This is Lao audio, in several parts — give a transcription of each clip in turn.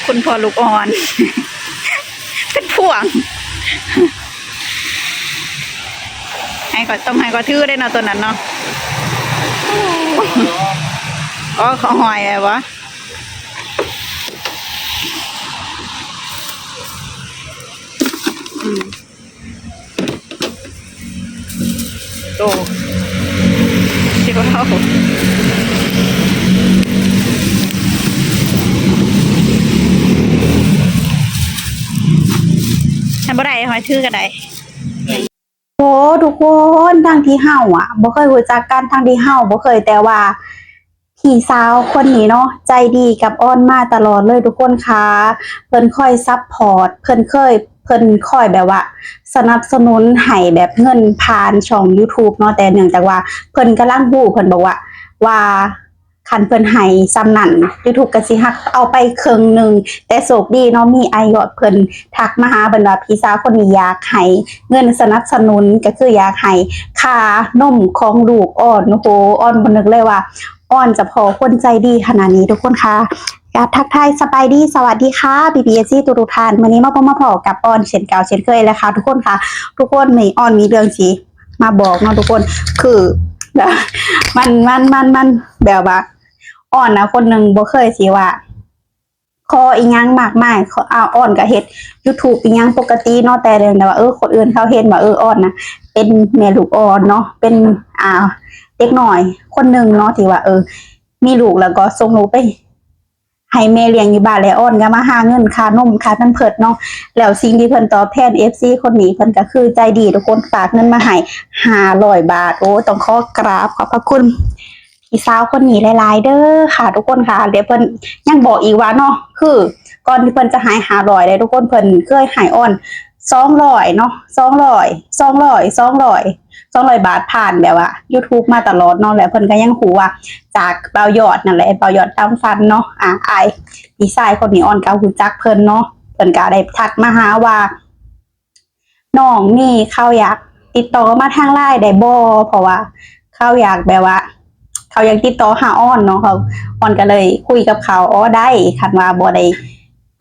ຄຸນພໍ່ລູກອ່ອນ ເປັນພວງ ໃຫ້ຂ້ອຍ ຕ້ອງໃຫ້ຂ້ອຍຖືໄດ້ເນາະ ໂຕນັ້ນເນາະ. ອໍ ເຂົາຫ້ອຍໄວ້ບໍ່? ອືມ. ໂອ້ ຊິເວົ້າ ຄັນບໍ່ໄດ້ ໃຫ້ຂ້ອຍຖືກໍໄດ້. ໂອ້ ທຸກຄົນ ທັງທີ່ເຮົາອະ ບໍ່ເຄີຍຮູ້ຈັກກັນ ທັງທີ່ເຮົາບໍ່ເຄີຍ ແຕ່ວ່າ ພີ່ສາວຄົນນີ້ເນາະ ໃຈດີກັບອອນມາຕະຫຼອດເລີຍທຸກຄົນຄ່ະ. ເພິ່ນຄອຍຊັບພອດ ເພິ່ນເຄີຍ ເພິ່ນຄອຍແບບວ່າສະໜັບສະໜູນໃຫ້ແບບເງິນຜ່ານຊ່ອງຢູທູບເນາະ, ແຕ່ເນື່ອງຈາກວ່າເພິ່ນກຳລັງຮູ້ ເພິ່ນບອກວ່າ ວ່າຄັນເພິ່ນໃຫ້ສ່ຳນັ້ນ ຢູທູບກໍຊິຫັກເອົາໄປເຄິ່ງໜຶ່ງ. ແຕ່ໂຊກດີເນາະ ມີອ້າຍຍອດເພິ່ນທັກມາຫາເພິ່ນວ່າ ພີ່ສາວຄົນນີ້ຢາກໃຫ້ເງິນສະໜັບສະໜູນ ກໍຄືຢາກໃຫ້ຄ່ານົມຂອງລູກອອນ. ໂອ້ໂຫ ອອນບໍ່ນຶກເລີຍວ່າ ອອນຈະພໍ້ຄົນໃຈດີຂະໜາດນີ້ທຸກຄົນຄ່ະ. ກະທັກທາຍສະບາຍດີ ສະຫວັດດີຄ່ະ ພີ່ໆ ເອັຟຊີ ທຸກໆທ່ານ. ມື້ນີ້ມາພົບມາພໍ້ກັບອອນເຊັ່ນເກົ່າເຊັ່ນເຄີຍແລ້ວຄ່ະທຸກຄົນຄ່ະ. ທຸກຄົນ ມື້ນີ້ອອນມີເລື່ອງຊິມາບອກເນາະທຸກຄົນ ຄື ແບບ ມັນ ມັນ ມັນ ມັນແບບວ່າ ອອນນະ ຄົນໜຶ່ງບໍ່ເຄີຍຊິວ່າ ຂໍອີ່ຫຍັງມາກມາຍ. ເຂົາ ອາ ອອນກໍເຮັດຢູທູບອີ່ຫຍັງປົກກະຕິເນາະ, ແຕ່ ແຕ່ວ່າ ເອີ ຄົນອື່ນເຂົາເຫັນວ່າ ເອີ ອອນນະເປັນແມ່ລູກອ່ອນເນາະ, ເປັນ ອ່າ ເດັກນ້ອຍຄົນໜຶ່ງເນາະ ທີ່ວ່າ ເອີ ມີລູກແລ້ວກໍສົ່ງລູກໄປໃຫ້ແມ່ລ້ຽງຢູ່ບ້ານ ແລ້ວອອນກໍມາຫາເງິນຄ່ານົມ ຄ່າແພມເພີດເນາະ. ແລ້ວສິ່ງທີ່ເພິ່ນຕອບແທນເອັຟຊີຄົນນີ້ ເພິ່ນກໍຄືໃຈດີທຸກຄົນ ຝາກເງິນມາໃຫ້ຫ້າຮ້ອຍບາດ. ໂອ້ ຕ້ອງຂໍກາບຂອບພະຄຸນ ພີ່ສາວຄົນນີ້ຫຼາຍໆເດີຄ່ະທຸກຄົນຄ່ະ. ແລ້ວເພິ່ນຍັງບອກອີກວ່າເນາະ ຄືກ່ອນທີ່ເພິ່ນຈະໃຫ້ຫ້າຮ້ອຍເດ້ທຸກຄົນ ເພິ່ນເຄີຍໃຫ້ອອນສອງຮ້ອຍເນາະ ສອງຮ້ອຍ ສອງຮ້ອຍ ສອງຮ້ອຍ ສອງຮ້ອຍບາດ ຜ່ານແບບວ່າຢູທູບມາຕະຫຼອດເນາະ. ແລ້ວເພິ່ນກໍຍັງຮູ້ວ່າຈາກບ່າວຍອດນັ້ນແຫຼະ ບ່າວຍອດຕາມຝັນເນາະ ອາ ອ້າຍພີ່ຊາຍຄົນນີ້ ອອນກໍຮູ້ຈັກເພິ່ນເນາະ. ເພິ່ນກໍໄດ້ທັກມາຫາວ່າ ນ້ອງນີ້ເຂົາຢາກຕິດຕໍ່ມາທາງລາຍໄດ້ບໍ່ ເພາະວ່າເຂົາຢາກແບບວ່າ ເຂົາຢາກຕິດຕໍ່ຫາອອນເນາະ. ເຂົາ ອອນກໍເລີຍຄຸຍກັບເຂົາ ອໍ ໄດ້ ຄັນວ່າບໍ່ໄດ້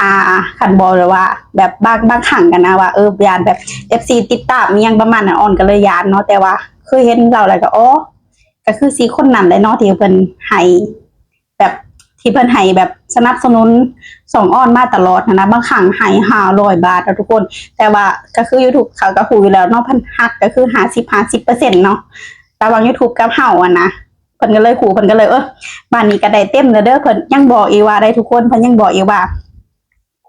ອ່າ ຄັນບໍ່ແບບວ່າ ແບບບາງ ບາງຄັ້ງກໍນະວ່າ ເອີ ຢ້ານແບບເອັຟຊີຕິດຕາມອີ່ຫຍັງປະມານນັ້ນ ອອນກໍເລີຍຢ້ານເນາະ. ແຕ່ວ່າເຄີຍເຫັນລາວແລ້ວກໍ ອໍ ກໍຄືຊິຄົນນັ້ນແຫຼະເນາະ ທີ່ເພິ່ນໃຫ້ ແບບທີ່ເພິ່ນໃຫ້ແບບສະໜັບສະໜູນຊ່ອງອອນມາຕະຫຼອດຫັ້ນນະ ບາງຄັ້ງໃຫ້ຫ້າຮ້ອຍບາດເນາະທຸກຄົນ. ແຕ່ວ່າກໍຄືຢູທູບເຂົາກໍຮູ້ຢູ່ແລ້ວເນາະ ເພິ່ນຫັກກໍຄືຫ້າສິບ ຫ້າສິບເປີເຊັນເນາະ ລະຫວ່າງຢູທູບກັບເຮົາຫັ້ນນະ. ເພິ່ນກໍເລີຍຮູ້ ເພິ່ນກໍເລີຍ ເອີ ບາດນີ້ກໍໄດ້ເຕັມແລ້ວເດີ. ເພິ່ນຍັງບອກອີກວ່າໄດ໋ທຸກຄົນ ເພິ່ນຍັງບອກອີກວ່າ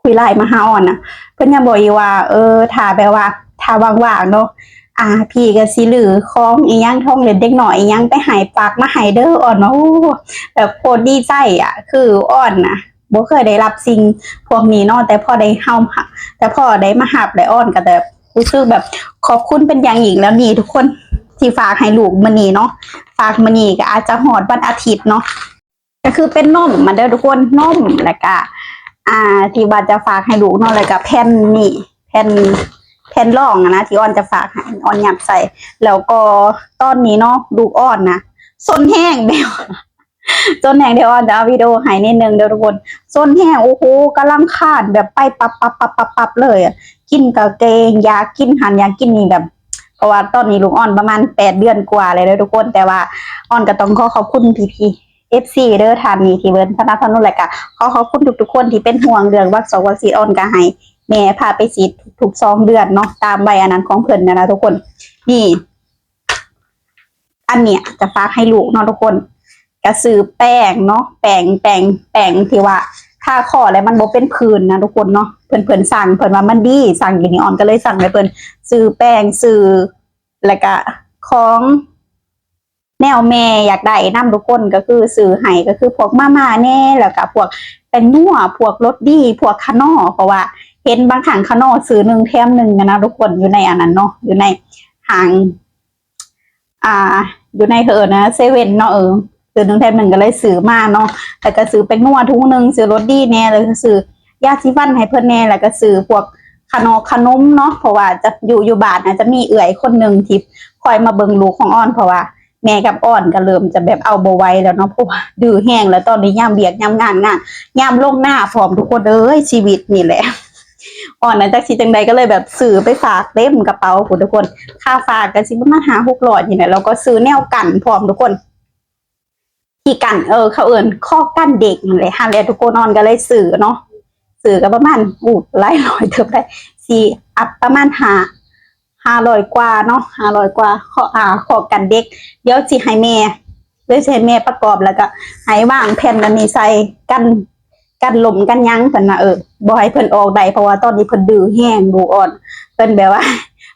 ຄຸຍໄລນ໌ມາຫາອອນນະ ເພິ່ນຍັງບອກອີກວ່າ ເອີ ຖ້າແບບວ່າ ຖ້າວ່າງໆເນາະ ອ່າ ພີ່ກໍຊິຊື້ຂອງອີ່ຫຍັງ ຂອງຫຼິ້ນເດັກນ້ອຍອີ່ຫຍັງໄປໃຫ້ ຝາກມາໃຫ້ເດີອອນ. ໂອ້ ແບບໂຄດດີໃຈອະ ຄືອອນນະບໍ່ເຄີຍໄດ້ຮັບສິ່ງພວກນີ້ເນາະ ແຕ່ພໍໄດ້ເຮົາ ແຕ່ພໍໄດ້ມາຮັບ ແລ້ວອອນກໍແບບຮູ້ສຶກແບບຂອບຄຸນເປັນຢ່າງຍິ່ງ. ແລ້ວນີ້ທຸກຄົນ ທີ່ຝາກໃຫ້ລູກມື້ນີ້ເນາະ ຝາກມື້ນີ້ກໍອາດຈະຮອດວັນອາທິດເນາະ. ກໍຄືເປັນນົມມາເດີທຸກຄົນ ນົມ ແລ້ວກະ ອ່າ ທີ່ວ່າຈະຝາກໃຫ້ລູກເນາະ ແລ້ວກະແຜ່ນນີ້ ແຜ່ນ ແຜ່ນລອງຫັ້ນນະ ທີ່ອອນຈະຝາກໃຫ້ ອອນຫຍັບໃສ່. ແລ້ວກໍຕອນນີ້ເນາະ ລູກອອນນະ ສົນແຮງແບບ ສົນແຮງ ດຽວອອນຈະເອົາວິດີໂອໃຫ້ນິດໜຶ່ງເດີທຸກຄົນ ສົນແຮງ. ໂອ້ໂຫ ກຳລັງຄານແບບໄປປັບໆໆໆເລີຍ ກິນກະເກັ່ງ ຢາກກິນຫັ້ນຢາກກິນນີ້ ແບບ ເພາະວ່າຕອນນີ້ລູກອອນປະມານແປດເດືອນກວ່າແລ້ວເດີທຸກຄົນ. ແຕ່ວ່າອອນກໍຕ້ອງຂໍຂອບຄຸນພີ່ໆ ເອັຟຊີເດີ ທ່ານນີ້ທີ່ເພິ່ນສະໜັບສະໜູນ ແລ້ວກະຂໍຂອບຄຸນທຸກໆຄົນທີ່ເປັນຫ່ວງເລື່ອງວັກສອກວັກຊີດ. ອອນກະໃຫ້ແມ່ພາໄປສີດທຸກໆສອງເດືອນເນາະ ຕາມໄວອັນນັ້ນຂອງເພິ່ນຫັ້ນນະທຸກຄົນ. ນີ້ ອັນເນີ້ຍຈະຝາກໃຫ້ລູກເນາະທຸກຄົນ ກະຊື້ແປ້ງເນາະ ແປ້ງ ແປ້ງ ແປ້ງທີ່ວ່າທາຄໍແລ້ວມັນບໍ່ເປັນຜື່ນນະທຸກຄົນເນາະ. ເພິ່ນ ເພິ່ນສັ່ງ ເພິ່ນວ່າມັນດີ ສັ່ງຢູ່ນີ້ ອອນກໍເລີຍສັ່ງໃຫ້ເພິ່ນ ຊື້ແປ້ງ ຊື້ ແລ້ວກະຂອງ ແນວແມ່ຢາກໄດ້ນຳທຸກຄົນ ກໍຄືຊື້ໃຫ້ ກໍຄືພວກມາມ່າແດ່ ແລ້ວກໍພວກແປ້ງນົວ ພວກລົດດີ ພວກຂະໜໍ່ ເພາະວ່າເຫັນບາງຄັ້ງຂະໜໍ່ຊື້ໜຶ່ງແຖມໜຶ່ງຫັ້ນນະທຸກຄົນ ຢູ່ໃນອັນນັ້ນເນາະ ຢູ່ໃນຫ້າງ ອ່າ ຢູ່ໃນ ເຂົາເອີ້ນຫຍັງ ເຊເວັ່ນເນາະ ເອີ ຊື້ໜຶ່ງແຖມໜຶ່ງ ກໍເລີຍຊື້ມາເນາະ ແລ້ວກໍຊື້ແປ້ງນົວຖົງໜຶ່ງ ຊື້ລົດດີແດ່ ແລ້ວກໍຊື້ຢາສີຟັນໃຫ້ເພິ່ນແດ່ ແລ້ວກໍຊື້ພວກຂະໜໍ່ຂະໜົມເນາະ ເພາະວ່າຈະ ຢູ່ ຢູ່ບ້ານນະ ຈະມີເອື້ອຍຄົນໜຶ່ງທີ່ຄອຍມາເບິ່ງລູກຂອງອອນ ເພາະວ່າ ແມ່ກັບອອນກໍເລີ່ມຈະແບບເອົາບໍ່ໄຫວແລ້ວເນາະ ເພາະວ່າດື້ແຮງແລ້ວ ຕອນນີ້ຍາມວຽກຍາມງານ ງານ ຍາມລົງນາພ້ອມ ທຸກຄົນເອີຍ ຊີວິດນີ້ແຫຼະ. ອອນນະຈັກຊິຈັ່ງໃດ ກໍເລີຍແບບຊື້ໄປຝາກເຕັມກະເປົາພຸ້ນ ທຸກຄົນ. ຄ່າຝາກກໍຊິປະມານຫ້າຫົກຮ້ອຍນີ້ແຫຼະ ແລ້ວກໍຊື້ແນວກັນພ້ອມ ທຸກຄົນ. ທີ່ກັນ ເອີ ເຂົາເອີ້ນຄອກກັນເດັກນັ້ນແຫຼະ ຫັ້ນແຫຼະທຸກຄົນ. ອອນກໍເລີຍຊື້ເນາະ ຊື້ກໍປະມານ ອູ້ ຫຼາຍຮ້ອຍເຕີບໄດ໋ ຊິອັບປະມານຫ້າ ຫ້າຮ້ອຍກວ່າເນາະ ຫ້າຮ້ອຍກວ່າ ຄອກ ອ່າ ຄອກກັນເດັກ. ດຽວຊິໃຫ້ແມ່ ດຽວຊິໃຫ້ແມ່ປະກອບ ແລ້ວກໍໃຫ້ວາງແຜ່ນອັນນີ້ໃສ່ ກັນ ກັນລົມກັນຫຍັງ ເພິ່ນວ່າ ເອີ ບໍ່ໃຫ້ເພິ່ນອອກໄດ້ ເພາະວ່າຕອນນີ້ເພິ່ນດື້ແຮງ ລູກອ່ອນ ເພິ່ນແບບວ່າ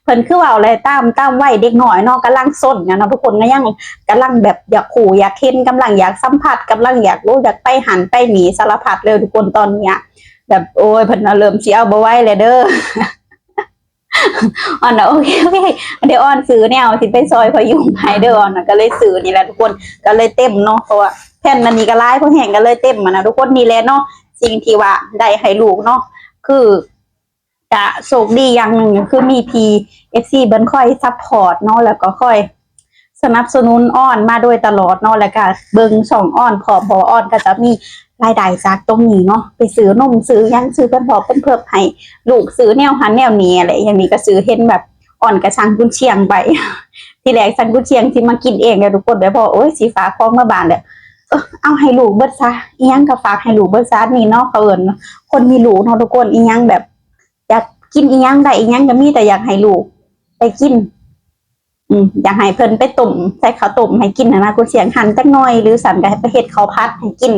ເພິ່ນຄືເວົ້າແຫຼະ ຕາມ ຕາມໄວເດັກນ້ອຍເນາະ ກຳລັງຊົນນະເນາະ ທຸກຄົນ ກໍຍັງກຳລັງແບບຢາກຮູ້ຢາກເຫັນ ກຳລັງຢາກສຳຜັດ ກຳລັງຢາກຮູ້ ຢາກໄປຫັ້ນໄປນີ້ ສາລະພັດເລີຍທຸກຄົນ. ຕອນນີ້ແບບ ໂອ້ຍ ເພິ່ນວ່າເລີ່ມຊິເອົາບໍ່ໄຫວແລ້ວເດີ ອອນວ່າ ໂອເຄ ໂອເຄ ດຽວອອນຊື້ແນວຊິໄປຊ່ອຍພະຍຸງໃຫ້ເດີ. ອອນກໍເລີຍຊື້ນີ້ແຫຼະທຸກຄົນ ກໍເລີຍເຕັມເນາະ ເພາະວ່າແຜ່ນອັນນີ້ກໍຫຼາຍພໍແຮງ ກໍເລີຍເຕັມຫັ້ນນະທຸກຄົນ. ນີ້ແຫຼະເນາະ ສິ່ງທີ່ວ່າໄດ້ໃຫ້ລູກເນາະ ຄື ກະໂຊກດີຢ່າງໜຶ່ງກໍຄືມີພີ່ເອັຟຊີເພິ່ນຄອຍຊັບພອດເນາະ ແລ້ວກໍຄອຍສະໜັບສະໜູນອອນມາໂດຍຕະຫຼອດເນາະ ແລ້ວກະເບິ່ງຊ່ອງອອນພ້ອມ ເພາະວ່າອອນກໍຈະມີລາຍໄດ້ຈາກຕົງນີ້ເນາະ ໄປຊື້ນົມ ຊື້ຫຍັງ ຊື້ແພມເພິດ ແພມເພິດໃຫ້ລູກ ຊື້ແນວຫັ້ນແນວນີ້ແຫຼະ. ຢ່າງນີ້ກໍຊື້ ເຫັນແບບອອນກໍສັ່ງກຸນຊຽງໄປ ທີແລກສັ່ງກຸນຊຽງຊິມາກິນເອງແລ້ວທຸກຄົນ ແບບ ໂອ້ຍ ຊິຝາກຂອງມາບ້ານແລ້ວ ເອີ ເອົາໃຫ້ລູກເບິດຊະ ອີ່ຫຍັງກໍຝາກໃຫ້ລູກເບິດຊະ. ນີ້ເນາະ ເຂົາເອີ້ນຄົນມີລູກເນາະທຸກຄົນ ອີ່ຫຍັງແບບ ຢາກກິນອີ່ຫຍັງ ໄດ້ອີ່ຫຍັງກໍມີແຕ່ຢາກໃຫ້ລູກໄດ້ກິນ ອືມ ຢາກໃຫ້ເພິ່ນໄປຕົ້ມ ໃສ່ເຂົ້າຕົ້ມໃຫ້ກິນຫັ້ນນະ ກຸນຊຽງ ຫັ່ນຈັກໜ່ອຍ ຫຼືສັນກໍໃຫ້ໄປເຮັດເຂົ້າຜັດໃຫ້ກິນ.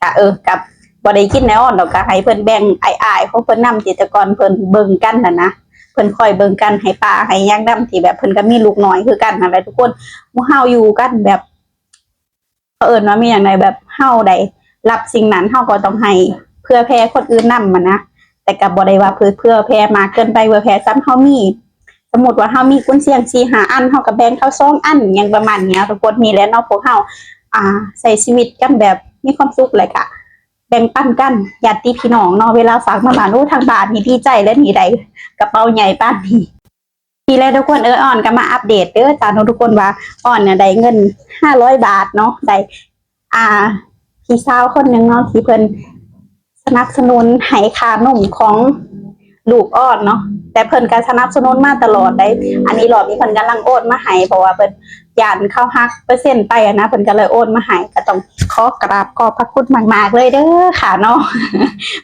ກະ ເອີ ກະບໍ່ໄດ້ກິນແນວອອນດອກ ກະໃຫ້ເພິ່ນແບ່ງອ້າຍໆຂອງເພິ່ນນຳ ທີ່ແຕ່ກ່ອນເພິ່ນເບິ່ງກັນຫັ້ນນະ ເພິ່ນຄອຍເບິ່ງກັນ ໃຫ້ປ້າໃຫ້ຫຍັງນຳ ທີ່ແບບເພິ່ນກໍມີລູກນ້ອຍຄືກັນຫັ້ນແຫຼະທຸກຄົນ. ໝູ່ເຮົາຢູ່ກັນແບບ ເຂົາເອີ້ນວ່າມີຫຍັງໃດ ແບບເຮົາໄດ້ຮັບສິ່ງນັ້ນ ເຮົາກໍຕ້ອງໃຫ້ເຜື່ອແຜ່ຄົນອື່ນນຳຫັ້ນນະ ແຕ່ກໍບໍ່ໄດ້ວ່າເຜື່ອ ເຜື່ອແຜ່ມາກເກີນໄປ ເຜື່ອແຜ່ສ່ຳເຮົາມີ. ສົມມຸດວ່າເຮົາມີກຸນຊຽງສີ່ຫ້າອັນ ເຮົາກໍແບ່ງເຂົາສອງອັນ ຫຍັງປະມານນີ້ເນາະທຸກຄົນ. ນີ້ແຫຼະເນາະ ພວກເຮົາ ອ່າ ໃຊ້ຊີວິດກັນແບບມີຄວາມສຸກ ແລ້ວກະແບ່ງປັນກັນ ຍາດຕິພີ່ນ້ອງເນາະ ເວລາຝາກມາບ້ານ ໂອ້ ທາງບ້ານນີ້ດີໃຈແລ້ວນີ້ ໄດ້ກະເປົາໃຫຍ່ປານນີ້. ນີ້ແຫຼະທຸກຄົນເອີຍ ອອນກໍມາອັບເດດເດີຈ້າເນາະທຸກຄົນ ວ່າອອນນະໄດ້ເງິນຫ້າຮ້ອຍບາດເນາະ ໄດ້ ອ່າ ພີ່ສາວຄົນໜຶ່ງເນາະ ທີ່ເພິ່ນສະໜັບສະໜູນໃຫ້ຄ່ານົມຂອງລູກອອນເນາະ ແຕ່ເພິ່ນກໍສະໜັບສະໜູນມາຕະຫຼອດໄດ໋. ອັນນີ້ລອບນີ້ເພິ່ນກຳລັງໂອນມາໃຫ້ ເພາະວ່າເພິ່ນຢ້ານເຂົາຫັກເປີເຊັນໄປຫັ້ນນະ ເພິ່ນກໍເລີຍໂອນມາໃຫ້. ກໍຕ້ອງຂໍກາບຂອບພະຄຸນມາກໆເລີຍເດີຄ່ະເນາະ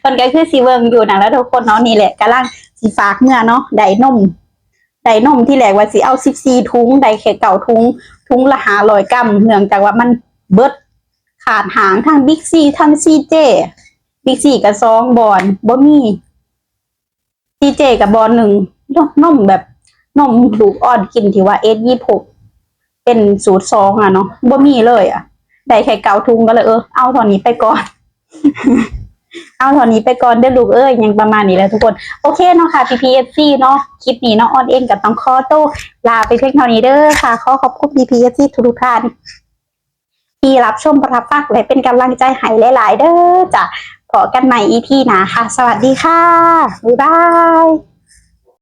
ເພິ່ນກໍຄືຊິເບິ່ງຢູ່ນັ້ນແຫຼະທຸກຄົນເນາະ. ນີ້ແຫຼະ ກຳລັງຊິຝາກເມືອເນາະ ໄດ້ນົມ ໄດ້ນົມ ທີແລກວ່າຊິເອົາສິບສີ່ທຸງ ໄດ້ແຄ່ເກົ້າທຸງ ທຸງລະຫ້າຮ້ອຍກຣາມ ເນື່ອງຈາກວ່າມັນເບິດຂາດຫາງ ທັງບິກຊີ ທັງຊີເຈ ບິກຊີກໍສອງບ່ອນ ບໍ່ມີ ຊີເຈກໍບ່ອນໜຶ່ງ. ນົມແບບ ນົມລູກອອນກິນທີ່ວ່າເອສຊ໌ຊາວຫົກ ເປັນສູດສອງອະເນາະ ບໍ່ມີເລີຍອະ ໄດ້ແຄ່ເກົ້າທຸງ ກໍເລີຍ ເອີ ເອົາເທົ່ານີ້ໄປກ່ອນ ເອົາເທົ່ານີ້ໄປກ່ອນເດີລູກເອີຍ ຫຍັງປະມານນີ້ແຫຼະທຸກຄົນ. ໂອເຄເນາະຄ່ະ ພີ່ໆເອັຟຊີເນາະ ຄລິບນີ້ນ້ອງອອນເອງກໍຕ້ອງຂໍໂຕລາໄປພຽງເທົ່ານີ້ເດີຄ່ະ. ຂໍຂອບຄຸນພີ່ໆເອັຟຊີທຸກໆທ່ານ ທີ່ຮັບຊົມຮັບຟັງ ແລະ ເປັນກຳລັງໃຈໃຫ້ຫຼາຍໆເດີຈ້າ. ພໍ້ກັນໃໝ່ອີພີໜ້າຄ່ະ. ສະຫວັດດີຄ່ະ. ບາຍບາຍ.